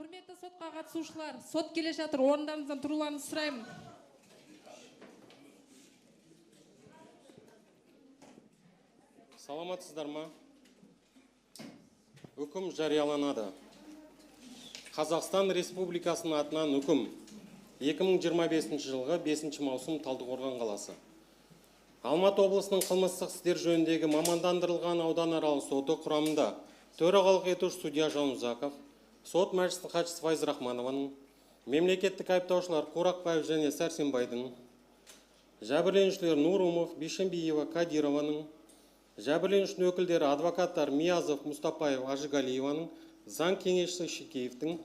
Құрметті сотқа қатысушылар, сот келе жатыр, орындарыңыздан тұруларыңызды сұраймын. Саламатсыздар ма? Үкім жарияланады. Қазақстан Республикасының атынан үкім. 2025 жылғы 5 маусым, Талдықорған қаласы. Алматы облысының қылмыстық істер жөніндегі мамандандырылған ауданаралық соты құрамында төрағалық етуші судья Жанұзақов, сот мәжілісінің хатшысы Файзрахманованың, мемлекеттік айыптаушылар Қурақбаев және Сәрсенбайдың, жәбірленушілер Нурумов, Бишімбиева, Кадированың, жәбірленушінің өкілдері адвокаттар Миязов, Мұстапаев, Ажигалиеваның, заң кеңесшісі Шикеевтің,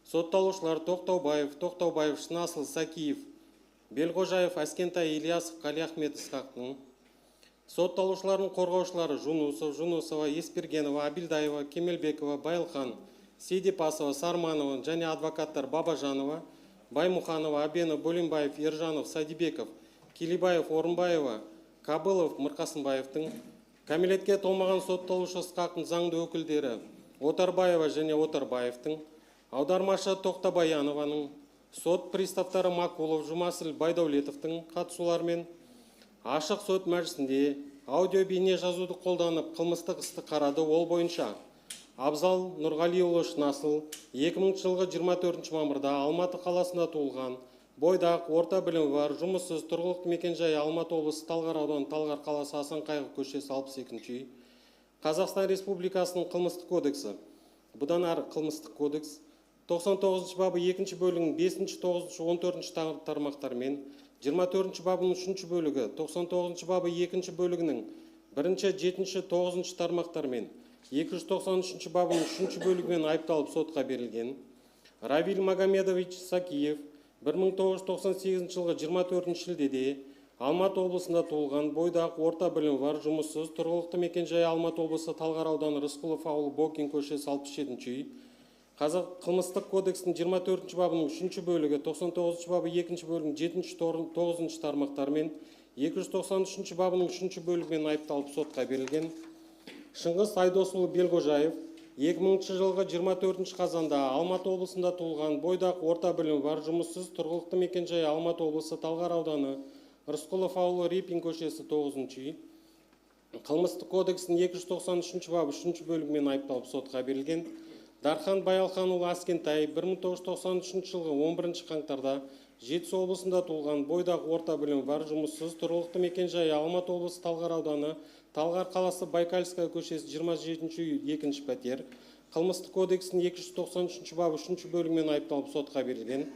сотталушылар Тоқтаубаев, Тоқтаубаев, Шынасыл, Сакиев, Белғожаев, Әскентай, Ильясов, Қалиахмет, Ысқақтың, сотталушылардың қорғаушылары Жунусов, Жунусова, Еспергенова, Абилдаева, Кемелбекова, Байылхан, Сейдепасова, Сарманова және адвокаттар Бабажанова, Баймұханова, Абенов, Бөлімбаев, Ержанов, Садибеков, Келибаев, Орынбаева, Кабылов, Мырқасымбаевтың, кәмелетке толмаған сотталушы Ысқақтың заңды өкілдері Отарбаева және Отарбаевтың, аудармашы Тоқтабаянованың, сот приставтары Макулов, Жұмасіл, Байдаулетовтың қатысуларымен ашық сот мәжілісінде аудио бейне жазуды қолданып қылмыстық істі қарады. Ол бойынша Абзал Нұрғалиұлы Шынасыл 2000 жылғы 24 мамырда Алматы қаласында туылған, бойдақ, орта білімі бар, жұмыссыз, тұрғылықты мекенжайы Алматы облысы Талғар ауданы Талғар қаласы Асан Қайғы көшесі 62 үй. Қазақстан Республикасының қылмыстық кодексі, бұдан ары қылмыстық кодекс 99 бабы 2 бөлігінің 5, 9, 14 тармақтарымен, 24 бабының 3 бөлігі, 99 бабы 2 бөлігінің 1, 7, 9 тармақтарымен, 293 бабының 3 бөлігімен айыпталып сотқа берілген. Равиль Магомедович Сакиев 1998 жылғы 24 шілдеде Алматы облысында туылған, бойдақ, орта білімі бар, жұмыссыз, тұрғылықты мекенжайы Алматы облысы Талғар ауданы Рысқұлов ауылы Бокин көшесі 67 үй. Қазақ қылмыстық кодекстің 24 бабының 3 бөлігі, 99 бабы 2 бөлігінің 7, 9 тармақтарымен, 293 бабының 3 бөлігімен айыпталып сотқа берілген. Шыңғыс Айдосұлы Белғожаев 2000 жылғы 24 қазанда Алматы облысында туылған, бойдақ, орта білімі бар, жұмыссыз, тұрғылықты мекенжайы Алматы облысы Талғар ауданы Рысқұлов ауылы Репин көшесі 9 үй. Қылмыстық кодекстің 293 бабы 3 бөлігімен айыпталып сотқа берілген. Дархан Баялханұлы Аскентай 1993 жылғы 11 қаңтарда Жетісу облысында туылған, бойдақ, орта білімі бар, жұмыссыз, тұрғылықты мекенжайы Алматы облысы Талғар ауданы Талғар қаласы Байкальская көшесі 27 үй 2 пәтер. Қылмыстық кодекстің 293 бабы 3 бөлігімен айыпталып сотқа берілген.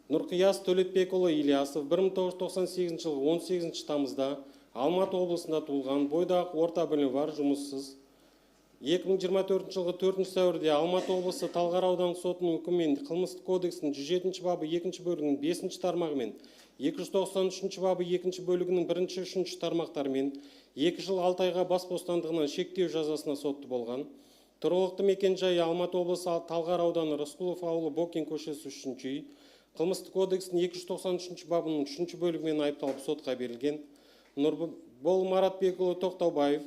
Нұрқияс Төлетбекұлы Ильясов 1998 жылғы 18 тамызда Алматы облысында туылған, бойдақ, орта білімі бар, жұмыссыз. 2024 жылғы 4 сәуірде Алматы облысы Талғар аудандық сотының үкімімен қылмыстық кодекстің 107 бабы 2 бөлігінің 5 тармағымен, 293 бабы 2 бөлігінің 1, 3 тармақтарымен 2 жыл 6 айға бас бостандығынан шектеу жазасына сотты болған. Тұрғылықты мекенжайы Алматы облысы Талғар ауданы Рысқұлов ауылы Бокин көшесі 3 үй. Қылмыстық кодекстің 293 бабының 3 бөлігімен айыпталып сотқа берілген. Нұрбол Маратбекұлы Тоқтаубаев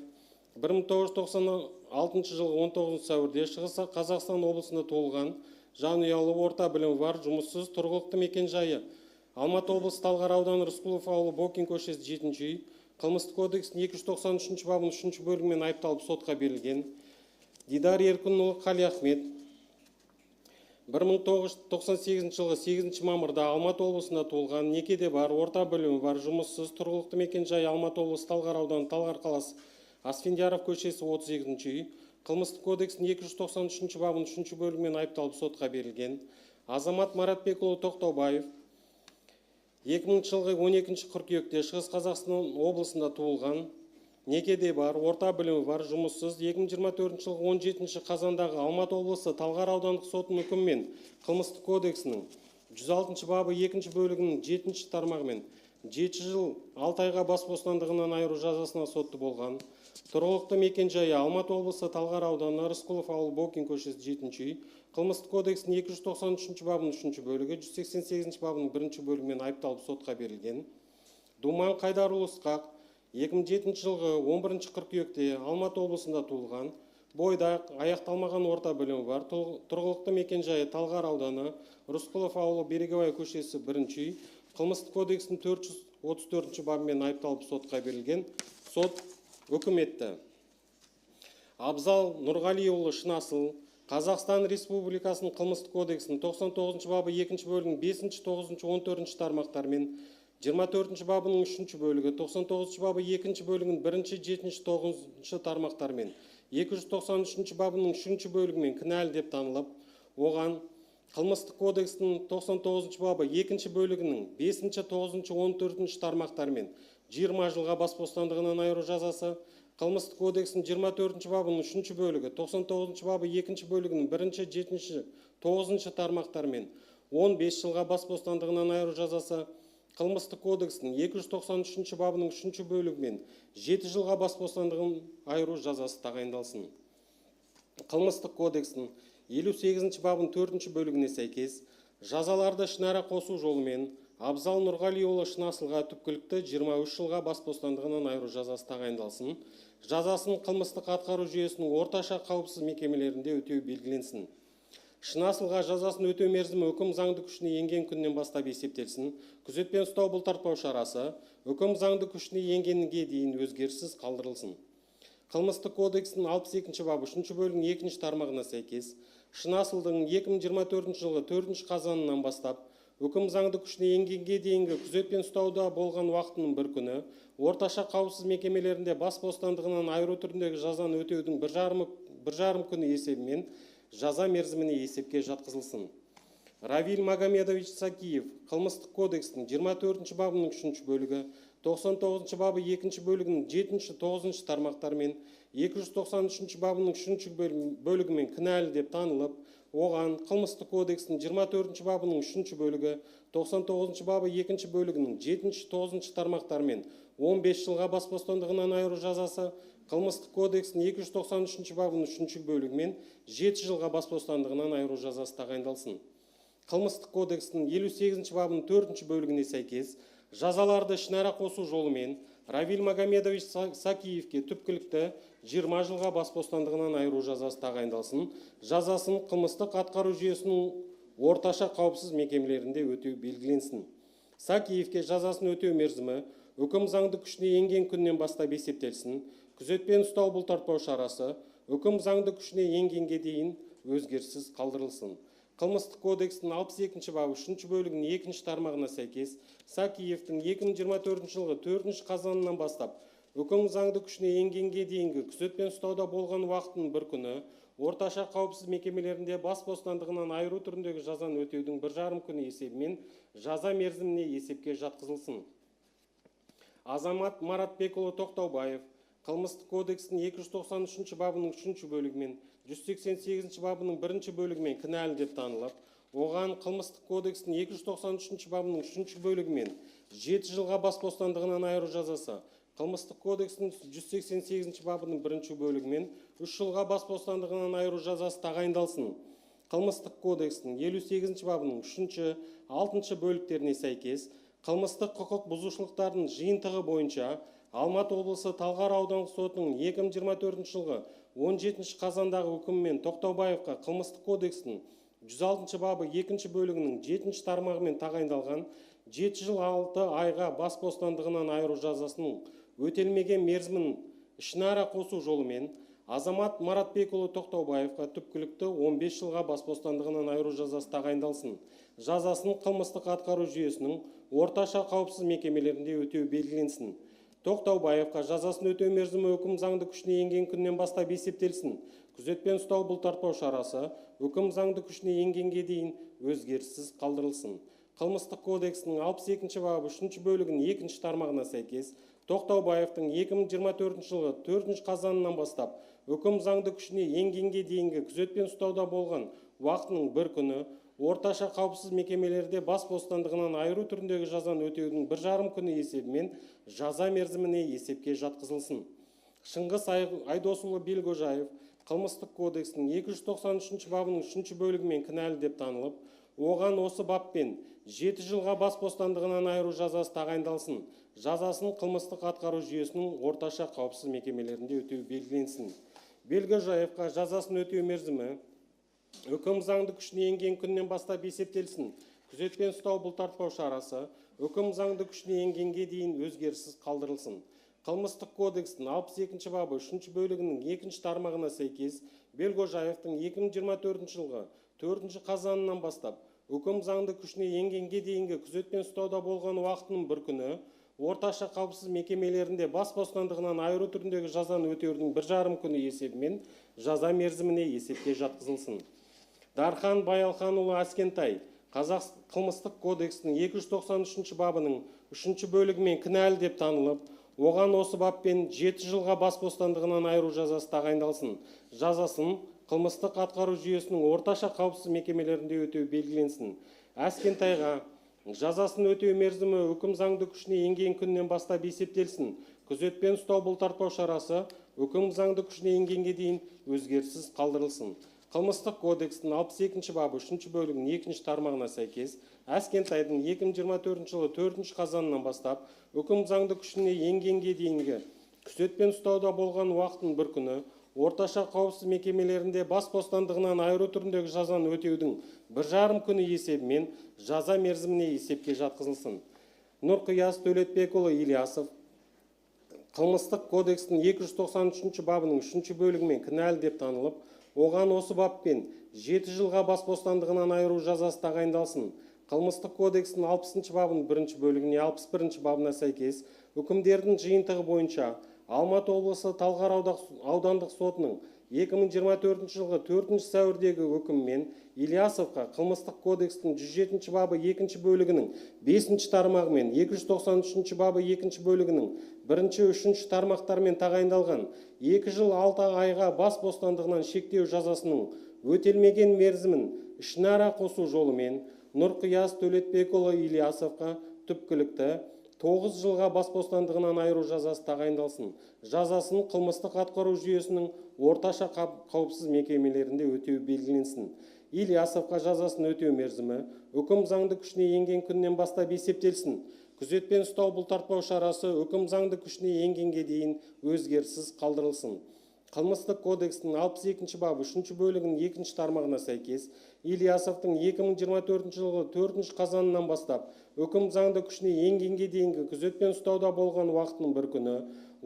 1996 жылғы 19 сәуірде Шығыс Қазақстан облысында туылған, жанұялы, орта білімі бар, жұмыссыз, тұрғылықты мекенжайы Алматы облысы Талғар ауданы Рысқұлов ауылы Бокин көшесі 7 үй. Қылмыстық кодекстің 293 бабының 3 бөлігімен айыпталып сотқа берілген. Дидар Еркінұлы Қалиахмет 1998 жылғы 8 мамырда Алматы облысында туылған, некеде бар, орта білімі бар, жұмыссыз, тұрғылықты мекенжайы Алматы облысы Талғар ауданы Талғар қаласы Асфендияров көшесі 32 үй. Қылмыстық кодекстің 293 бабының 3 бөлігімен айыпталып сотқа берілген. Азамат Маратбекұлы Тоқтаубаев 2000 жылғы 12 қыркүйекте Шығыс Қазақстан облысында туылған, некеде бар, орта білімі бар, жұмыссыз. 2024 жылғы 17 қазандағы Алматы облысы Талғар аудандық сотының үкімімен қылмыстық кодексінің 106 бабы 2 бөлігінің 7 тармағымен 7 жыл 6 айға бас бостандығынан айыру жазасына сотты болған. Тұрғылықты мекенжайы Алматы облысы Талғар ауданы Рысқұлов ауылы Бокин көшесі 7 үй. Қылмыстық кодекстің 293 бабының 3 бөлігі, 188 бабының 1 бөлігімен айыпталып сотқа берілген. Думан Қайдарұлы Ысқақ 2007 жылғы 11 қыркүйекте Алматы облысында туылған, Бойдақ, аяқталмаған орта білімі бар, тұрғылықты мекенжайы Талғар ауданы, Рысқұлов ауылы, Береговая көшесі, 1-үй, Қылмыстық кодекстің 434 бабымен айыпталып, сотқа берілген. Сот үкім етті. Абзал Нұрғалиұлы Шынасыл Қазақстан Республикасының Қылмыстық кодексінің 99 бабы 2 бөлігінің 5, 9, 14 тармақтарымен, 24 бабының 3 бөлігі, 99 бабы 2 бөлігінің 1, 7, 9 тармақтарымен, 293 бабының 3 бөлігімен кінәлі деп танылып, оған Қылмыстық кодекстің 99 бабы 2 бөлігінің 5, 9, 14 тармақтарымен 20 жылға бас бостандығынан айыру жазасы, Қылмыстық кодекстің 24 бабының 3 бөлігі, 99 бабы 2 бөлігінің 1, 7, 9 тармақтарымен 15 жылға бас бостандығынан айыру жазасы, Қылмыстық кодекстің 293 бабының 3 бөлігімен 7 жылға бас бостандығынан айыру жазасы тағайындалсын. Қылмыстық кодекстің 58 бабының 4 бөлігіне сәйкес жазаларды ішінара қосу жолымен Абзал Нұрғалиұлы Шынасылға түпкілікті 23 жылға бас бостандығынан айыру жазасы тағайындалсын. Жазасын қылмыстық атқару жүйесінің орташа қауіпсіз мекемелерінде өтеу белгіленсін. Шынасылға жазасын өтеу мерзімі үкім заңды күшіне енген күннен бастап есептелсін. Күзетпен ұстау бұлтартпау шарасы үкім заңды күшіне енгенге дейін өзгеріссіз қалдырылсын. Қылмыстық кодекстің 62 бабы 3 бөлігінің 2 тармағына сәйкес Шынасылдың 2024 жылғы 4 қазанынан бастап үкім заңды күшіне енгенге дейінгі күзетпен ұстауда болған уақытының бір күні орташа қауіпсіз мекемелерінде бас бостандығынан айыру түріндегі жазаны өтеудің бір жарым күні есебімен жаза мерзіміне есепке жатқызылсын. Равиль Магомедович Сакиев Қылмыстық кодекстің 24 бабының 3 бөлігі, 99 бабы 2 бөлігінің 7, 9 тармақтарымен, 293 бабының 3 бөлігімен кінәлі деп танылып, оған Қылмыстық кодекстің 24 бабының 3 бөлігі, 99 бабы 2 бөлігінің 7, 9 тармақтарымен 15 жылға бас бостандығынан айыру жазасы, Қылмыстық кодекстің 293 бабының 3 бөлігімен 7 жылға бас бостандығынан айыру жазасы тағайындалсын. Қылмыстық кодекстің 58 бабының 4 бөлігіне сәйкес жазаларды ішінара қосу жолымен Равиль Магомедович Сакиевке түпкілікті 20 жылға бас бостандығынан айыру жазасы тағайындалсын. Жазасын қылмыстық атқару жүйесінің орташа қауіпсіз мекемелерінде өтеу белгіленсін. Сакиевке жазасын өтеу мерзімі үкім заңды күшіне енген күннен бастап есептелсін. Күзетпен ұстау бұлтартпау шарасы үкім заңды күшіне енгенге дейін өзгеріссіз қалдырылсын. Қылмыстық кодекстің 62 бабы 3 бөлігінің 2 тармағына сәйкес Сакиевтің 2024 жылғы 4 қазанынан бастап үкім заңды күшіне енгенге дейінгі күзетпен ұстауда болған уақытының бір күні орташа қауіпсіз мекемелерінде бас бостандығынан айыру түріндегі жазаны өтеудің 1,5 күні есебімен жаза мерзіміне есепке жатқызылсын. Азамат Маратбекұлы Тоқтаубаев Қылмыстық кодекстің 293 бабының 3 бөлігімен, 188 бабының 1 бөлігімен кінәлі деп танылып, оған Қылмыстық кодекстің 293 бабының 3 бөлігімен 7 жылға бас бостандығынан айыру жазасы, Қылмыстық кодекстің 188 бабының 1 бөлігімен 3 жылға бас бостандығынан айыру жазасы тағайындалсын. Қылмыстық кодекстің 58 бабының 3, 6 бөліктеріне сәйкес қылмыстық құқық бұзушылықтардың жиынтығы бойынша Алматы облысы Талғар аудандық сотының 2024 жылғы 17 қазандағы үкімімен Тоқтаубаевқа Қылмыстық кодекстің 106 бабы 2 бөлігінің 7 тармағымен тағайындалған 7 жыл 6 айға бас бостандығынан айыру жазасының өтелмеген мерзімін ішінара қосу жолымен Азамат Маратбекұлы Тоқтаубаевқа түпкілікті 15 жылға бас бостандығынан айыру жазасы тағайындалсын. Жазасын қылмыстық атқару жүйесінің орташа қауіпсіз мекемелерінде өтеу белгіленсін. Тоқтаубаевқа жазасын өтеу мерзімі үкім заңды күшіне енген күннен бастап есептелсін. Күзетпен ұстау бұлтартпау шарасы үкім заңды күшіне енгенге дейін өзгеріссіз қалдырылсын. Қылмыстық кодексінің 62 бабы 3 бөлігінің 2 тармағына сәйкес Тоқтаубаевтың 2024 жылғы 4 қазанынан бастап үкім заңды күшіне енгенге дейінгі күзетпен ұстауда болған уақытының бір күні орташа қауіпсіз мекемелерде бас бостандығынан айыру түріндегі жазаны өтеудің 1,5 күні есебімен жаза мерзіміне есепке жатқызылсын. Шыңғыс Айдосұлы Белгожаев Қылмыстық кодекстің 293 бабының 3 бөлігімен кінәлі деп танылып, оған осы баппен 7 жылға бас бостандығынан айыру жазасы тағайындалсын. Жазасын қылмыстық атқару жүйесінің орташа қауіпсіз мекемелерінде өтеу белгіленсін. Белгожаевқа жазасын өтеу мерзімі үкім заңды күшіне енген күннен бастап есептелсін. Күзетпен ұстау бұлтартпау шарасы үкім заңды күшіне енгенге дейін өзгеріссіз қалдырылсын. Қылмыстық кодекстің 62 бабы 3 бөлігінің 2 тармағына сәйкес Белгожаевтың 2024 жылғы 4 қазанынан бастап үкім заңды күшіне енгенге дейінгі күзетпен ұстауда болған уақытының бір күні орташа қауіпсіз мекемелерінде бас бостандығынан айыру түріндегі жазаны өтеудің 1,5 күні есебімен жаза мерзіміне есепке жатқызылсын. Дархан Баялханұлы Аскентай Қазақ қылмыстық кодексінің 293 бабының 3 бөлігімен кінәлі деп танылып, оған осы баппен 7 жылға бас бостандығынан айыру жазасы тағайындалсын. Жазасын қылмыстық атқару жүйесінің орташа қауіпсіз мекемелерінде өтеу белгіленсін. Әскентайға жазасын өтеу мерзімі үкім заңды күшіне енген күннен бастап есептелсін. Күзетпен ұстау бұлтартпау шарасы үкім заңды күшіне енгенге дейін өзгеріссіз қалдырылсын. Қылмыстық кодекстің 62 бабы 3 бөлігінің 2 тармағына сәйкес Әскентайдың 2024 жылы 4 қазанынан бастап үкім заңды күшіне енгенге дейінгі күзетпен ұстауда болған уақытының бір күні орташа қауіпсіз мекемелерінде бас бостандығынан айыру түріндегі жазаны өтеудің 1,5 күні есебімен жаза мерзіміне есепке жатқызылсын. Нұрқияс Төлетбекұлы Ильясов қылмыстық кодекстің 293 бабының 3 бөлігімен кінәлі деп танылып, оған осы баппен 7 жылға бас бостандығынан айыру жазасы тағайындалсын. Қылмыстық кодекстің 60 бабының 1 бөлігіне 61 бабына сәйкес үкімдердің жиынтығы бойынша Алматы облысы Талғар аудандық сотының 2024 жылғы 4 сәуірдегі үкімімен Ильясовқа қылмыстық кодекстің 107 бабы 2 бөлігінің 5 тармағымен 293 бабы 2 бөлігінің 1-3 тармақтарымен тағайындалған 2 жыл 6 айға бас бостандығынан шектеу жазасының өтелмеген мерзімін ішінара қосу жолымен Нұрқияс Төлетбекұлы Ильясовқа түпкілікті 9 жылға бас бостандығынан айыру жазасы тағайындалсын. Жазасын қылмыстық атқару жүйесінің орташа қауіпсіз мекемелерінде өтеу белгіленсін. Ильясовқа жазасын өтеу мерзімі үкім заңды күшіне енген күннен бастап есептелсін. Күзетпен ұстау бұлтартпау шарасы үкім заңды күшіне енгенге дейін өзгеріссіз қалдырылсын. Қылмыстық кодекстің 62 бабы 3 бөлігінің 2 тармағына сәйкес Ильясовтың 2024 жылғы 4 қазанынан бастап үкім заңды күшіне енгенге дейінгі күзетпен ұстауда болған уақытының бір күні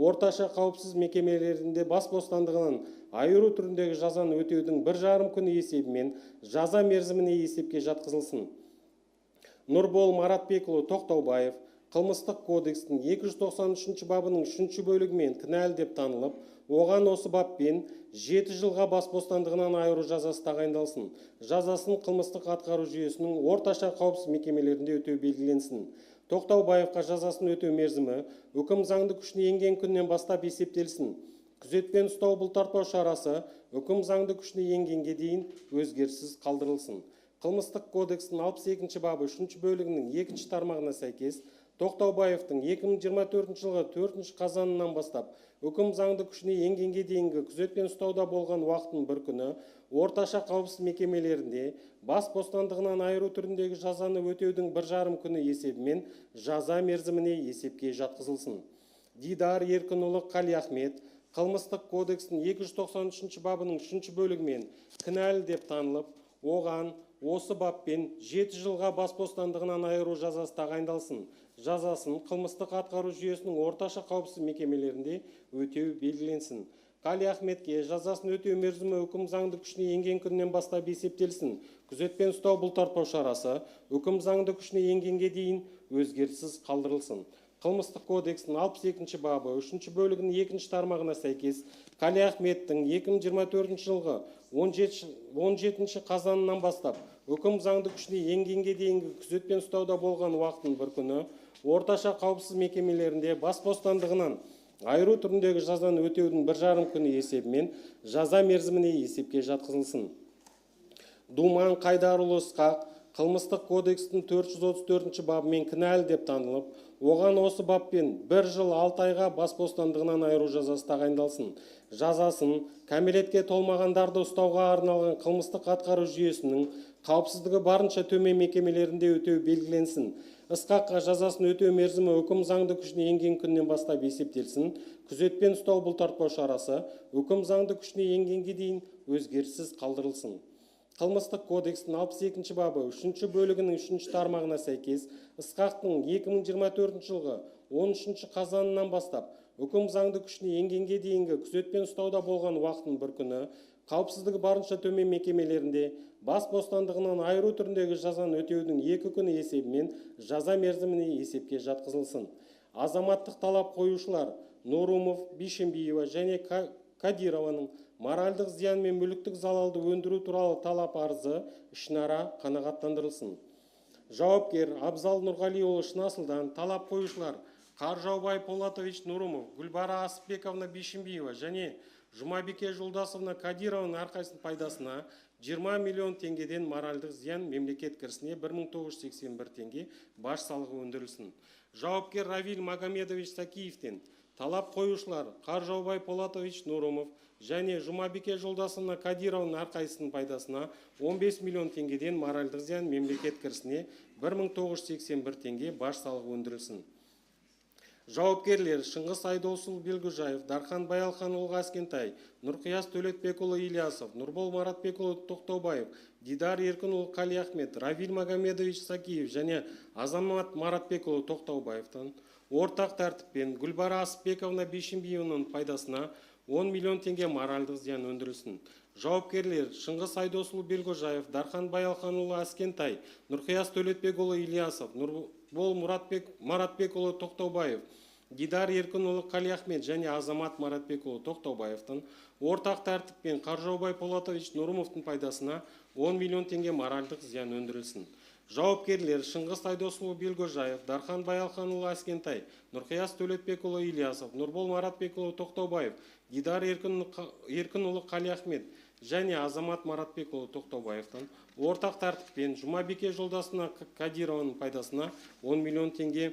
орташа қауіпсіз мекемелерінде бас бостандығынан айыру түріндегі жазаны өтеудің 1,5 күні есебімен жаза мерзіміне есепке жатқызылсын. Нұрбол Маратбекұлы Тоқтаубаев қылмыстық кодекстің 293 бабының 3 бөлігімен кінәлі деп танылып, оған осы баппен 7 жылға бас бостандығынан айыру жазасы тағайындалсын. Жазасын қылмыстық атқару жүйесінің орташа қауіпсіз мекемелерінде өтеу белгіленсін. Тоқтаубаевқа жазасын өтеу мерзімі үкім заңды күшіне енген күннен бастап есептелсін. Күзетпен ұстау бұлтартпау шарасы үкім заңды күшіне енгенге дейін өзгеріссіз қалдырылсын. Қылмыстық кодекстің 62 бабы 3 бөлігінің 2 тармағына сәйкес Тоқтаубаевтың 2024 жылғы 4 қазанынан бастап үкім заңды күшіне енгенге дейінгі күзетпен ұстауда болған уақытының бір күні орташа қауіпсіз мекемелерінде бас бостандығынан айыру түріндегі жазаны өтеудің 1,5 күні есебімен жаза мерзіміне есепке жатқызылсын. Дидар Еркінұлы Қалиахмет қылмыстық кодекстің 293 бабының 3 бөлігімен кінәлі деп танылып, оған осы баппен 7 жылға бас бостандығынан айыру жазасы тағайындалсын. Жазасын қылмыстық атқару жүйесінің орташа қауіпсіз мекемелерінде өтеу белгіленсін. Қалиахметке жазасын өтеу мерзімі үкім заңды күшіне енген күннен бастап есептелсін. Күзетпен ұстау бұлтартпау шарасы үкім заңды күшіне енгенге дейін өзгеріссіз қалдырылсын. Қылмыстық кодекстің 62 бабы 3 бөлігінің 2 тармағына сәйкес Қалиахметтің 2024 жылғы 17 қазанынан бастап үкім заңды күшіне енгенге дейінгі күзетпен ұстауда болған уақытының бір күні орташа қауіпсіз мекемелерінде бас бостандығынан айыру түріндегі жазаны өтеудің 1,5 күні есебімен жаза мерзіміне есепке жатқызылсын. Думан Қайдарұлы Ысқақ қылмыстық кодекстің 434 бабымен кінәлі деп танылып, оған осы баппен 1 жыл 6 айға бас бостандығынан айыру жазасы тағайындалсын. Жазасын кәмелетке толмағандарды ұстауға арналған қылмыстық атқару жүйесінің қауіпсіздігі барынша төмен мекемелерінде өтеу белгіленсін. Ысқаққа жазасын өтеу мерзімі үкім заңды күшіне енген күннен бастап есептелсін. Күзетпен ұстау бұлтартпау шарасы үкім заңды күшіне енгенге дейін өзгеріссіз қалдырылсын. Қылмыстық кодекстің 62 бабы 3 бөлігінің 3 тармағына сәйкес Ысқақтың 2024 жылғы 13 қазанынан бастап үкім заңды күшіне енгенге дейінгі күзетпен ұстауда болған уақытының бір күні қауіпсіздігі барынша төмен мекемелерінде бас бостандығынан айыру түріндегі жазаны өтеудің 2 күні есебімен жаза мерзіміне есепке жатқызылсын. Азаматтық талап қоюшылар Нурумов, Бишімбиева және Кадированың моральдық зиян мен мүліктік залалды өндіру туралы талап арызы ішінара қанағаттандырылсын. Жауапкер Абзал Нұрғалиұлы Шынасылдан талап қоюшылар Қаржаубай Полатович Нурумов, Гүлбара Асыпбековна Бишімбиева және Жұмабике Жолдасовна Кадированың әрқайсысының пайдасына 20 миллион теңгеден моральдық зиян мемлекет кірісіне 1981 теңге баж салығы өндірілсін. Жауапкер Равиль Магомедович Сакиевтен талап қоюшылар Қаржаубай Полатович Нурумов және Жұмабике Жолдасовна Кадированың әрқайсысының пайдасына 15 миллион теңгеден моральдық зиян мемлекет кірісіне 1981 теңге баж салығы өндірілсін. Жауапкерлер Шыңғыс Айдосұлы Белгіжаев, Дархан Баялханұлы Аскентай, Нұрқияс Төлетбекұлы Ильясов, Нұрбол Маратбекұлы Тоқтаубаев, Дидар Еркінұлы Қалиахмет, Равиль Магомедович Сакиев және Азамат Маратбекұлы Тоқтаубаевтан ортақ тәртіппен Гүлбара Асыпбековна Бишімбиеваның пайдасына 10 миллион теңге моральдық зиян өндірілсін. Жауапкерлер Шыңғыс Айдосұлы Белгіжаев, Дархан Баялханұлы Аскентай, Нұрқияс Төлетбекұлы Ильясов, Нұрбол Маратбекұлы Тоқтаубаев, Дидар Еркінұлы Қалиахмет және Азамат Маратбекұлы Тоқтаубаевтың ортақ тәртіппен Қаржаубай Полатович Нұрымовтың пайдасына 10 миллион теңге моральдық зиян өндірілсін. Жауапкерлер Шыңғыс Айдосұлы Белгіжаев, Дархан Баялханұлы Аскентай, Нұрқияс Төлетбекұлы Ильясов, Нұрбол Маратбекұлы Тоқтаубаев, Дидар Еркінұлы Қалиахмет және Азамат Маратбекұлы Тоқтаубаевтан ортақ тәртіппен Жұмабике Жолдасына Кадированың пайдасына 10 миллион теңге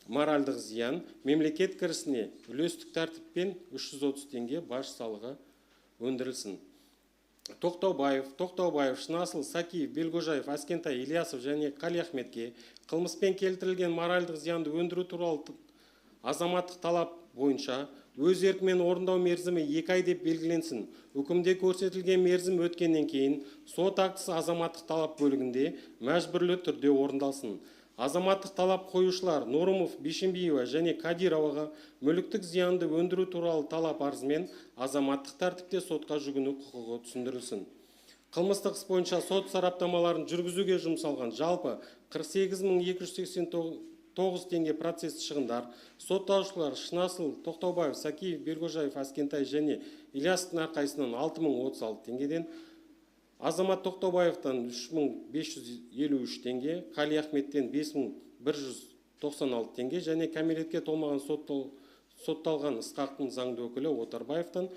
моральдық зиян мемлекет кірісіне үлестік тәртіппен 330 теңге баж салығы өндірілсін. Тоқтаубаев, Тоқтаубаев, Шынасыл, Сакиев, Белгожаев, Аскентай, Ильясов және Қалиахметке қылмыспен келтірілген моральдық зиянды өндіру туралы азаматтық талап бойынша өз еркімен орындау мерзімі 2 ай деп белгіленсін. Үкімде көрсетілген мерзім өткеннен кейін сот актісі азаматтық талап бөлігінде мәжбүрлі түрде орындалсын. Азаматтық талап қоюшылар Нурумов, Бишімбиева және Кадироваға мүліктік зиянды өндіру туралы талап арызымен азаматтық тәртіпте сотқа жүгіну құқығы түсіндірілсін. Қылмыстық іс бойынша сот сараптамаларын жүргізуге жұмсалған жалпы 48 289 теңге процесс шығындар сотталушылар Шынасыл, Тоқтаубаев, Сакиев, Белгожаев, Аскентай және Ильясовтың әрқайсысынан 6036 теңгеден, Азамат Тоқтаубаевтан 3553 теңге, Қалиахметтен 5196 теңге және кәмелетке толмаған сотталған Ысқақтың заңды өкілі Отарбаевтан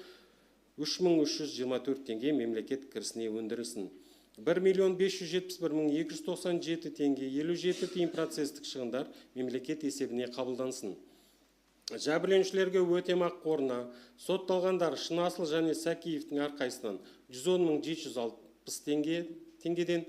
3324 теңге мемлекет кірісіне өндірілсін. 1 миллион 571 мың 297 теңге 57 тиын процестік шығындар мемлекет есебіне қабылдансын. Жәбірленушілерге өтемақы қорына сотталғандар Шынасыл және Сәкиевтің әрқайсысынан 110 мың 760 теңгеден,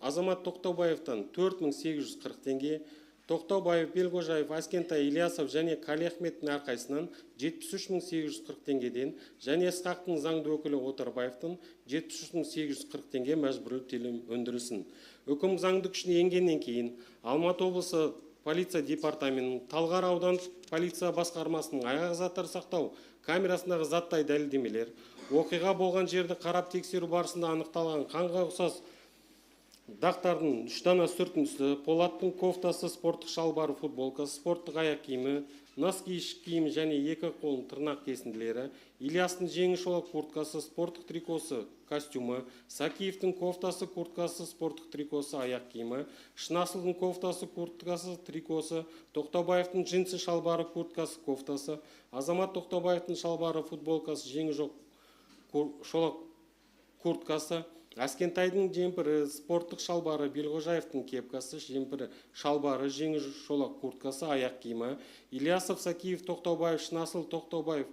Азамат Тоқтаубаевтан 4840 теңге, Тоқтаубаев, Белгожаев, Аскентай, Ильясов және Қалиахметтің әрқайсысынан 73 мың 840 теңгеден және Ысқақтың заңды өкілі Отарбаевтан 73 мың 840 теңге мәжбүрлі төлем өндірілсін. Үкім заңды күшіне енгеннен кейін Алматы облысы полиция департаментінің Талғар аудандық полиция басқармасының айғақ заттар сақтау камерасындағы заттай дәлелдемелер, оқиға болған жерді қарап тексеру барысында анықталған қанға ұқсас дақтардың 3 дана сүртіндісі, Полаттың кофтасы, спорттық шалбары, футболкасы, спорттық аяқ киімі, носки, іш киімі және екі қолының тырнақ кесінділері, Ильястың жеңі шолақ курткасы, спорттық трикосы, костюмі, Сакиевтің кофтасы, курткасы, спорттық трикосы, аяқ киімі, Шынасылдың кофтасы, курткасы, трикосы, Тоқтаубаевтың джинсы шалбары, курткасы, кофтасы, Азамат Тоқтаубаевтың шалбары, футболкасы, жеңі жоқ шолақ курткасы, Әскентайдың жемпірі, спорттық шалбары, Белғожаевтың кепкасы, жемпірі, шалбары, жеңі шолақ курткасы, аяқ киімі, Ильясов, Сакиев, Тоқтаубаев, Шынасыл, Тоқтаубаев,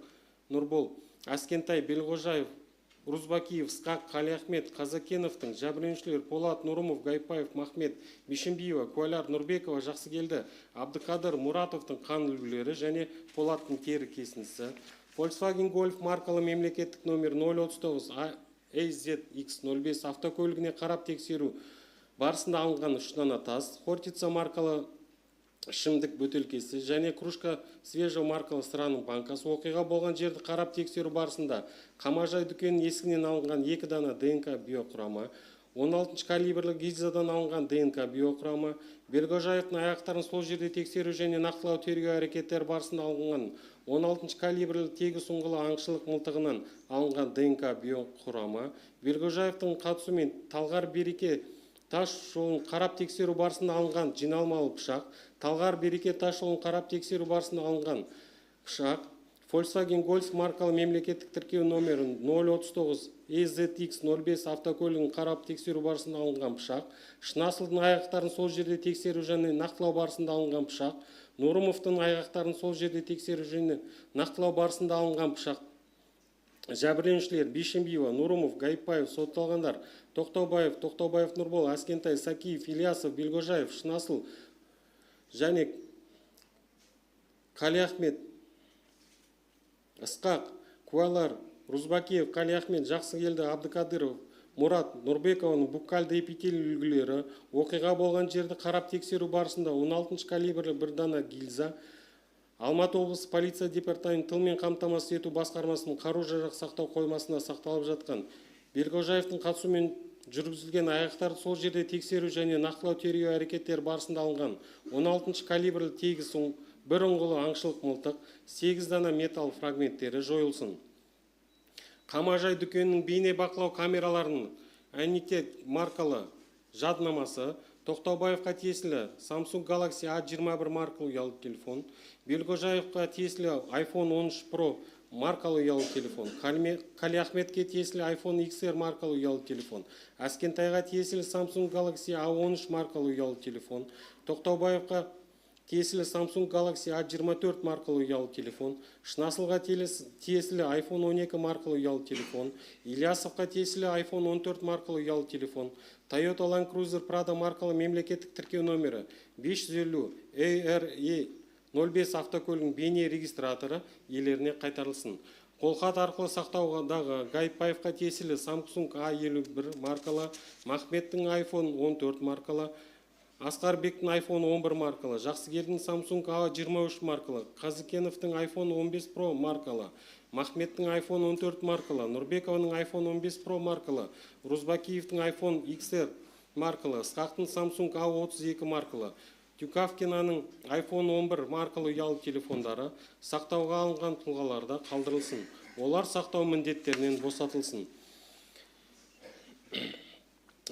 Нұрбол, Әскентай, Белғожаев, Рузбакиев, Ысқақ, Қалиахмет, Қазакеновтың, жәбірленушілер Полат, Нұрымов, Гайпаев, Махмет, Бишімбиева, Куәлар, Нұрбекова, Жақсыгелді, Абдықадыр, Мұратовтың қан үлгілері және Полаттың тері кесіндісі. Volkswagen Golf маркалы мемлекеттік номер 039 AZX05 автокөлігіне қарап тексеру барысында алынған 3 дана тас, Хортица маркалы ішімдік бөтелкесі және кружка свежего маркалы сыраның банкасы. Оқиға болған жерді қарап тексеру барысында қамажай дүкенінің есігінен алынған 2 дана ДНК биоқұрама, 16 калибрлі гильзадан алынған ДНК биоқұрамы, Белгожаевтың аяқтарын сол жерде тексеру және нақтылау тергеу әрекеттері барысында алынған 16 калибрлі тегіс ұңғылы аңшылық мылтығынан алынған ДНК биоқұрамы, Белгожаевтың қатысуымен Талғар Береке тас жолын қарап тексеру барысында алынған жиналмалы пышақ, Талғар Береке тас жолын қарап тексеру барысында алынған пышақ, Volkswagen Golf маркалы мемлекеттік тіркеу номері 039 EZX05 автокөлігін қарап тексеру барысында алынған пышақ, Шынасылдың аяқтарын сол жерде тексеру және нақтылау барысында алынған пышақ, Нұрымовтың аяқтарын сол жерде тексеру және нақтылау барысында алынған пышақ. Жәбірленушілер Бейшенбиева, Нұрымов, Гайпаев, сотталғандар Тоқтаубаев, Тоқтаубаев Нұрбол, Әскентай, Сакиев, Ильясов, Белгожаев, Шынасыл және Қалиахмет, Ысқақ, Куәлар, Рузбакиев, Қалиахмет, Жақсыгелді, Абдықадыров, Мұрат, Нұрбекованың буккальды эпителий үлгілері. Оқиға болған жерді қарап тексеру барысында 16 калибрлі бір дана гильза, Алматы облысы полиция департаменті тылмен қамтамасыз ету басқармасының қару-жарақ сақтау қоймасында сақталып жатқан Белгожаевтың қатысуымен жүргізілген аяқтарды сол жерде тексеру және нақтылау тергеу әрекеттері барысында алынған 16 калибрлі тегіс бір ұңғылы аңшылық мылтық, 8 дана металл фрагменттері жойылсын. Қамажай дүкенінің бейне бақылау камераларының Аникет маркалы жаднамасы, Тоқтаубаевқа тиесілі Samsung Galaxy A21 маркалы ұялы телефон, Белгожаевқа тиесілі iPhone 13 Pro маркалы ұялы телефон, Қалиахметке тиесілі iPhone XR маркалы ұялы телефон, Әскентайға тиесілі Samsung Galaxy A13 маркалы ұялы телефон, Тоқтаубаевқа тиесілі Samsung Galaxy A24 маркалы ұялы телефон, Шынасылға тиесілі iPhone 12 маркалы ұялы телефон, Ильясовқа тиесілі iPhone 14 маркалы ұялы телефон, Toyota Land Cruiser Prado маркалы мемлекеттік тіркеу номері 550 ARE 05 автокөлігінің бейне регистраторы иелеріне қайтарылсын. Қолхат арқылы сақтаудағы Гайпаевқа тиесілі Samsung A51 маркалы, Махметтің iPhone 14 маркалы, Асқарбектің iPhone 11 маркалы, Жақсыгелдің Samsung A23 маркалы, Қазыкеновтың iPhone 15 Pro маркалы, Махметтің iPhone 14 маркалы, Нұрбекованың iPhone 15 Pro маркалы, Рузбакиевтің iPhone XR маркалы, Ысқақтың Samsung A32 маркалы, Тюкавкинаның iPhone 11 маркалы ұялы телефондары сақтауға алынған тұлғаларда қалдырылсын. Олар сақтау міндеттерінен босатылсын.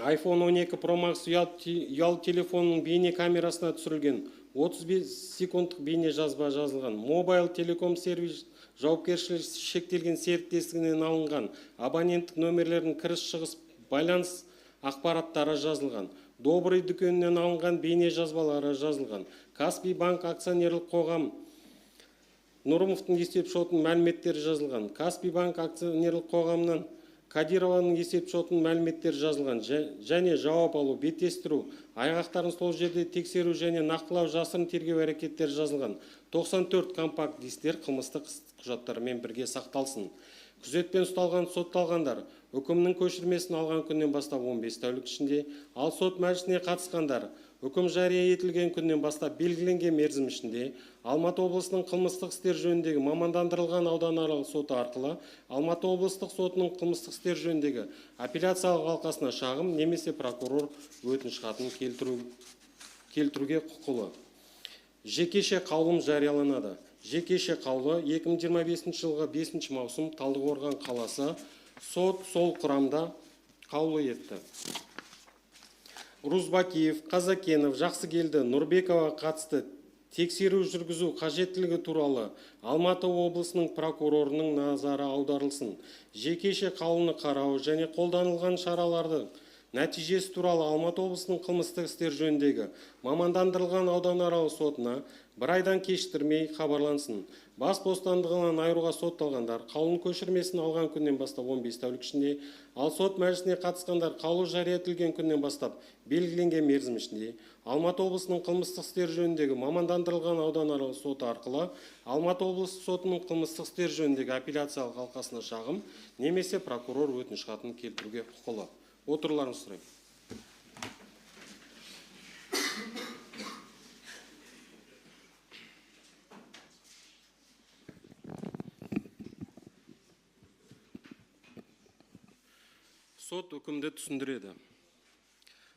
iPhone 12 Pro Max ұялы телефонының бейне камерасына түсірілген 35 секундтық бейне жазба жазылған. Mobile Telecom Service жауапкершілігі шектелген серіктестігінен алынған абоненттік нөмірлердің кіріс-шығыс байланыс ақпараттары жазылған. Добрый дүкенінен алынған бейне жазбалары жазылған. Каспий банк акционерлік қоғам Нұрымовтың есеп шотының мәліметтері жазылған. Каспий банк акционерлік қоғамынан Кадированың есеп шотының мәліметтері жазылған және жауап алу, беттестіру, айғақтарын сол жерде тексеру және нақтылау жасырын тергеу әрекеттері жазылған. 94 компакт дисктер қылмыстық құжаттармен бірге сақталсын. Күзетпен ұсталған сотталғандар үкімнің көшірмесін алған күннен бастап 15 тәулік ішінде, ал сот мәжілісіне қатысқандар үкім жария етілген күннен бастап белгіленген мерзім ішінде Алматы облысының қылмыстық істер жөніндегі мамандандырылған ауданаралық соты арқылы Алматы облыстық сотының қылмыстық істер жөніндегі апелляциялық алқасына шағым немесе прокурор өтініш хатын келтіруге құқылы. Жекеше қаулым жарияланады. Жекеше қаулы 2025 жылғы 5 маусым Талдықорған қаласы сот сол құрамда қаулы етті. Рузбакиев, Қазакенов, Жақсыгелді, Нұрбекова қатысты тексеру жүргізу қажеттілігі туралы Алматы облысының прокурорының назары аударылсын. Жекеше қаулыны қарау және қолданылған шараларды Нәтижесі туралы Алматы облысының қылмыстық істер жөніндегі мамандандырылған ауданаралық сотына бір айдан кешіктірмей хабарлансын. Бас бостандығынан айыруға сотталғандар қаулының көшірмесін алған күннен бастап 15 тәулік ішінде, ал сот мәжілісіне қатысқандар қаулы жария етілген күннен бастап белгіленген мерзім ішінде Алматы облысының қылмыстық істер жөніндегі мамандандырылған ауданаралық соты арқылы Алматы облысы сотының қылмыстық істер жөніндегі апелляциялық алқасына шағым немесе прокурор өтініш хатын келтіруге құқылы. Отыруларыңызды сұраймын. Сот үкімді түсіндіреді.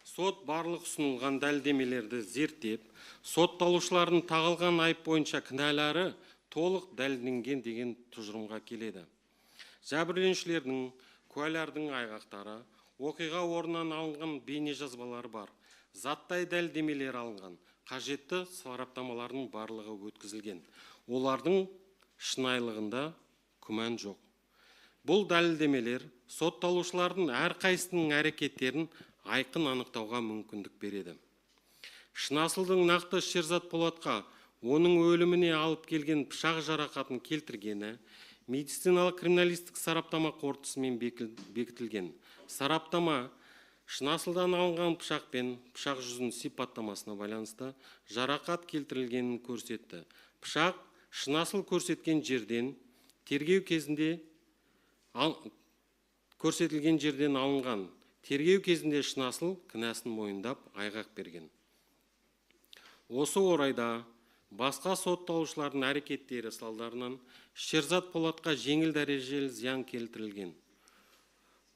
Сот барлық ұсынылған дәлелдемелерді зерттеп, сотталушылардың тағылған айып бойынша кінәлары толық дәлелденген деген тұжырымға келеді. Жәбірленушілердің, куәлардың айғақтары, оқиға орнынан алынған бейнежазбалар бар, заттай дәлелдемелер алынған, қажетті сараптамалардың барлығы өткізілген. Олардың шынайылығында күмән жоқ. Бұл дәлелдемелер сотталушылардың әрқайсысының әрекеттерін айқын анықтауға мүмкіндік береді. Шынасылдың нақты Шерзат Полатқа оның өліміне алып келген пышақ жарақатын келтіргені медициналық криминалистік сараптама қорытындысымен бекітілген. Сараптама Шынасылдан алынған пышақ пен пышақ жүзінің сипаттамасына байланысты жарақат келтірілгенін көрсетті. Пышақ Шынасыл көрсеткен жерден тергеу кезінде көрсетілген жерден алынған. Тергеу кезінде Шынасыл кінәсін мойындап айғақ берген. Осы орайда басқа сотталушылардың әрекеттері салдарынан Шерзат Полатқа жеңіл дәрежелі зиян келтірілген.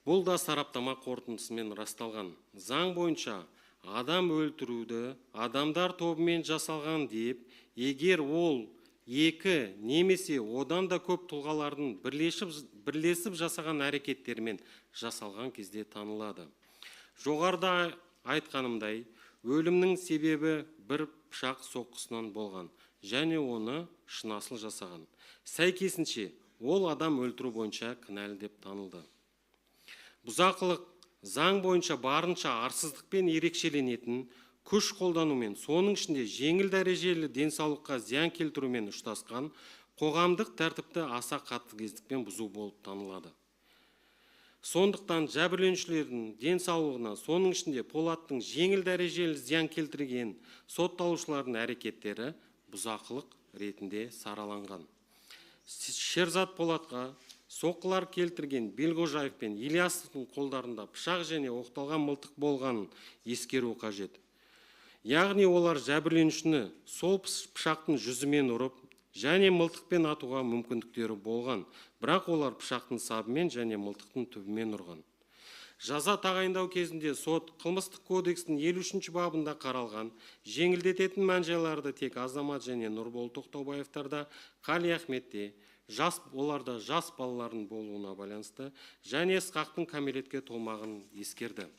Бұл да сараптама қорытындысымен расталған. Заң бойынша адам өлтіруді адамдар тобымен жасалған деп, егер ол екі немесе одан да көп тұлғалардың бірлесіп жасаған әрекеттерімен жасалған кезде танылады. Жоғарыда айтқанымдай, өлімнің себебі бір пышақ соққысынан болған және оны Шынасыл жасаған. Сәйкесінше, ол адам өлтіру бойынша кінәлі деп танылды. Бұзақылық заң бойынша барынша арсыздықпен ерекшеленетін күш қолданумен, соның ішінде жеңіл дәрежелі денсаулыққа зиян келтірумен ұштасқан қоғамдық тәртіпті аса қатыгездікпен бұзу болып танылады. Сондықтан жәбірленушілердің денсаулығына, соның ішінде Полаттың жеңіл дәрежелі зиян келтірген сотталушылардың әрекеттері бұзақылық ретінде сараланған. Шерзат Полатқа соққылар келтірген Белғожаев пен Ильясовтың қолдарында пышақ және оқталған мылтық болғанын ескеру қажет. Яғни олар жәбірленушіні сол пышақтың жүзімен ұрып және мылтықпен атуға мүмкіндіктері болған, бірақ олар пышақтың сабымен және мылтықтың түбімен ұрған. Жаза тағайындау кезінде сот қылмыстық кодекстің 53 бабында қаралған жеңілдететін мән-жайларды тек Азамат және Нұрбол Тоқтаубаевтарда, Қали Ахметте, оларда жас балалардың болуына байланысты және Ысқақтың кәмелетке толмағанын ескерді.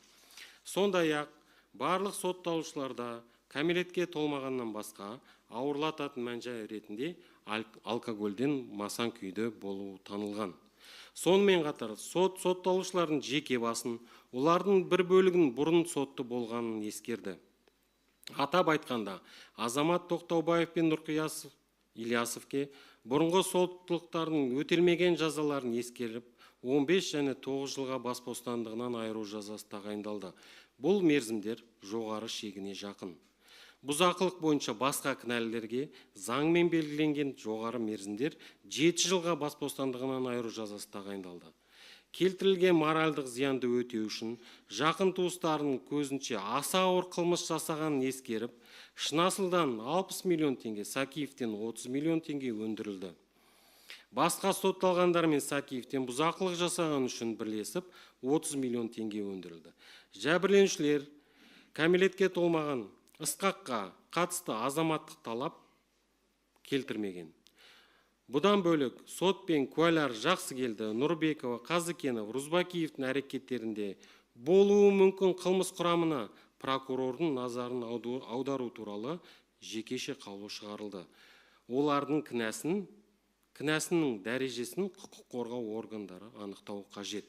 Сондай-ақ барлық сотталушыларда кәмелетке толмағаннан басқа ауырлататын мән-жай ретінде алкогольден масаң күйде болуы танылған. Сонымен қатар сот сотталушылардың жеке басын, олардың бір бөлігін бұрын сотты болғанын ескерді. Атап айтқанда, Азамат Тоқтаубаев пен Нұрқиясов Ильясовке бұрынғы соттылықтардың өтелмеген жазаларын ескеріп, 15 және 9 жылға бас бостандығынан айыру жазасы тағайындалды. Бұл мерзімдер жоғары шегіне жақын. Бұзақылық бойынша басқа кінәлілерге заңмен белгіленген жоғары мерзімдер 7 жылға бас бостандығынан айыру жазасы тағайындалды. Келтірілген моральдық зиянды өтеу үшін жақын туыстарының көзінше аса ауыр қылмыс жасағанын ескеріп, Шынасылдан 60 миллион теңге, Сакиевтен 30 миллион теңге өндірілді. Басқа сотталғандармен Сакиевтен бұзақылық жасаған үшін бірлесіп 30 миллион теңге өндірілді. Жәбірленушілер кәмелетке толмаған Ысқаққа қатысты азаматтық талап келтірмеген. Бұдан бөлек сот пен куәлар Жақсыгелді, Нұрбекова, Қазыкенов, Рузбакиевтің әрекеттерінде болуы мүмкін қылмыс құрамына прокурордың назарын аудару туралы жекеше қаулы шығарылды. Олардың кінәсінің дәрежесін құқық қорғау органдары анықтауы қажет.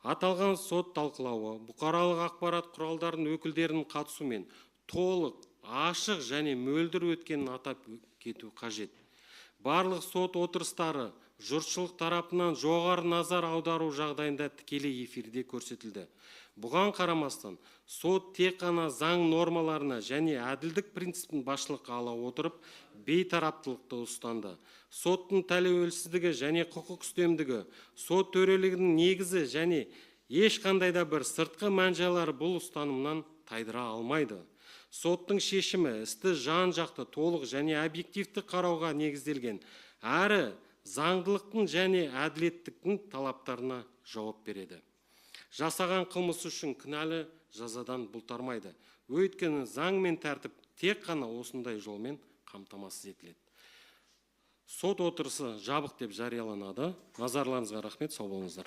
Аталған сот талқылауы бұқаралық ақпарат құралдарының өкілдерінің қатысуымен толық, ашық және мөлдір өткенін атап кету қажет. Барлық сот отырыстары жұртшылық тарапынан жоғары назар аудару жағдайында тікелей эфирде көрсетілді. Бұған қарамастан, сот тек қана заң нормаларына және әділдік принципін басшылыққа ала отырып, бейтараптылықты ұстанды. Соттың тәуелсіздігі және құқық үстемдігі, сот төрелігінің негізі және ешқандай да бір сыртқы мән-жайлар бұл ұстанымнан тайдыра алмайды. Соттың шешімі істі жан-жақты, толық және объективті қарауға негізделген, әрі заңдылықтың және әділеттіктің талаптарына жауап береді. Жасаған қылмыс үшін кінәлі жазадан бұлтармайды. Өйткені заң мен тәртіп тек қана осындай жолмен қамтамасыз етіледі. Сот отырысы жабық деп жарияланады. Назарларыңызға рахмет, сау болыңыздар.